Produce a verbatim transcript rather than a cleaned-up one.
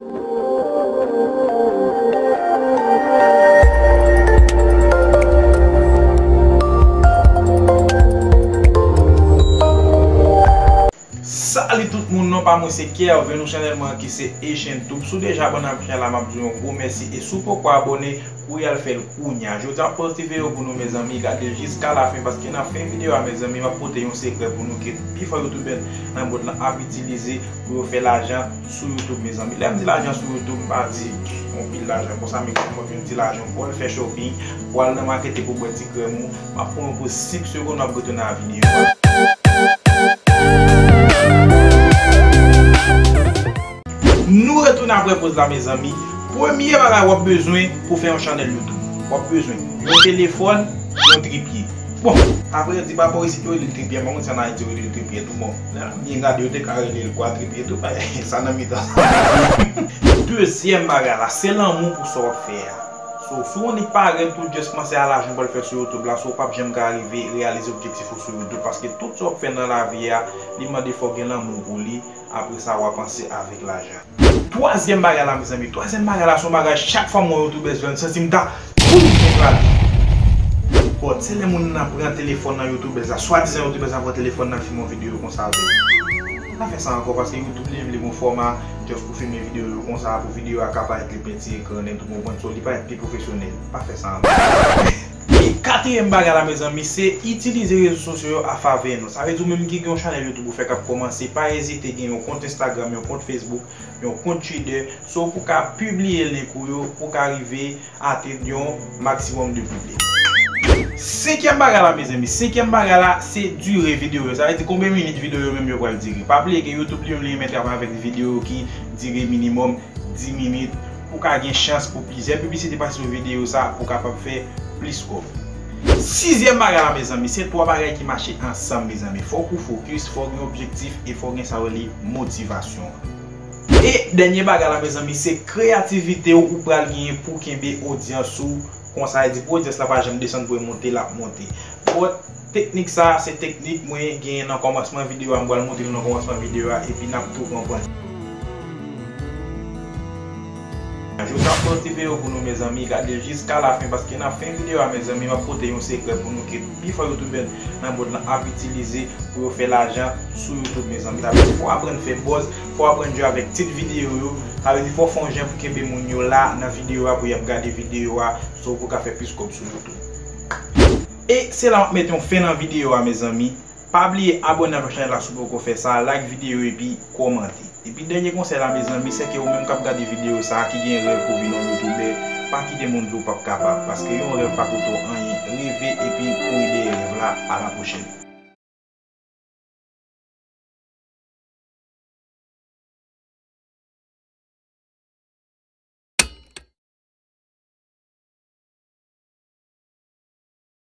Salut tout moun, non pa mwen se Kervin, nou chanèl mwen ki se Asian Tube. Si w deja abòne avèk chanèl la, m ap di w yon gwo mèsi. E si w poko abòne, kouri al fè l kounya. Jodi a m pote videyo pou nou, mezanmi, gade l jiska la fen, paske nan fen videyo a, mezanmi, m ap pote yon sekrè pou nou ke pifò youtubè nan mond lan ap itilize pou yo fè lajan sou YouTube, mezanmi. Lè m di lajan sou YouTube, m pa di yon pil lajan konsa, men kòm mwen vin di lajan, pou w al fè shopping, pou w al nan makèt pou w bwè ti krèm ou, m ap pran yon poz senk segonn, m ap retounen a videyo a. Nou retounen apre poz la, mezanmi. Premye bagay w ap bezwen pou fè yon chanèl YouTube, w ap bezwen yon telefòn, yon tripye. Bon, apre yo di pa bò isit yo rele l tripye, m pa konn si ann Ayiti yo rele l tripye tou. Bon, lè m byen gade, yo te ka rele l kwatripye tou, men sa nan mitan. Dezyèm bagay la, se lanmou pou sa w ap fè a. So, si w nèg parèt ou just panse a lajan w pral fè sou YouTube la, so w p ap janm ka rive reyalize objektif ou sou YouTube, paske tout sa w ap fè nan lavi a, li mande fò w gen lanmou pou li, apre sa w a panse avèk lajan. Twazyèm bagay la, mezanmi, twazyèm bagay la, se yon bagay chak fwa m wè youtubèz fè l, m santi m ta boum, m kraze. But, se lè moun nan pran telefòn nan youtubèz la, swadizan youtubèz la pran telefòn nan filme yon videyo konsa avè l. Pa fè sa ankò, paske YouTube li menm li gon fòma just pou filme videyo yo konsa, pou videyo a ka parèt li penti ekran nèt, ou konprann, so li parèt pi pwofesyonèl. Pa fè sa ankò. E katriyèm bagay la, mezanmi, se itilize rezo sosyo yo a favè nou. Sa vle di ou menm ki gen yon chanèl YouTube ou fè k ap kòmanse, pa ezite gen yon kont Instagram, yon kont Facebook, yon kont Twitter, so pou ka pibliye link ou yo, pou ka rive atenn yon maksimòm de piblik. Senkyèm bagay la, mezanmi, senkyèm bagay la, se dire videyo yo. Sa vle di konbyen minit videyo yo menm yo pral dire. Pa bliye ke YouTube li menm li renmen travay avèk videyo ki dire minimòm dis minit, pou ka gen chans pou plizyè piblisite pase sou videyo sa, pou kapab fè plis kòb. Sizyèm bagay la, mezanmi, se twa bagay ki mache ansanm, mezanmi. Fòk ou fokis, fòk gen objektif, e fòk gen sa yo rele motivasyon. E dènye bagay la, mezanmi, se kreyativite w ou pral genyen pou kenbe odyans ou. Konsa, e di pou odyans la pa janm desann, pou l monte, l ap monte. But, teknik sa, se teknik mwen genyen nan kòmansman videyo a, m pral montre nou nan kòmansman videyo a, epi n ap tou konprann. Jodi a m pote videyo pou nou, mezanmi, gade l jiska la fen, paske nan fen videyo a, mezanmi, m ap pote yon sekrè pou nou ke pifò youtubè nan mond lan ap itilize pou yo fè lajan sou YouTube, mezanmi. Sa vle di fò w aprann fè buzz, fò w aprann jwe avèk tit videyo yo. Sa vle di fò w fè yon jan pou kenbe moun yo la nan videyo a, pou y ap gade videyo a, so pou w ka fè plis kòb sou YouTube. E se la m ap mete yon fen nan videyo a, mezanmi. Pa bliye abòne avèk chanèl la si w poko fè sa, like videyo epi kòmante. Epi dènye konsèy la, mezanmi, se ke ou menm k ap gade videyo sa a, ki gen rèv pou vin yon youtubè, pa kite moun di w p ap kapab, paske yon rèv pa koute w anyen. Reve epi kouri dèyè rèv la. A la pwochèn.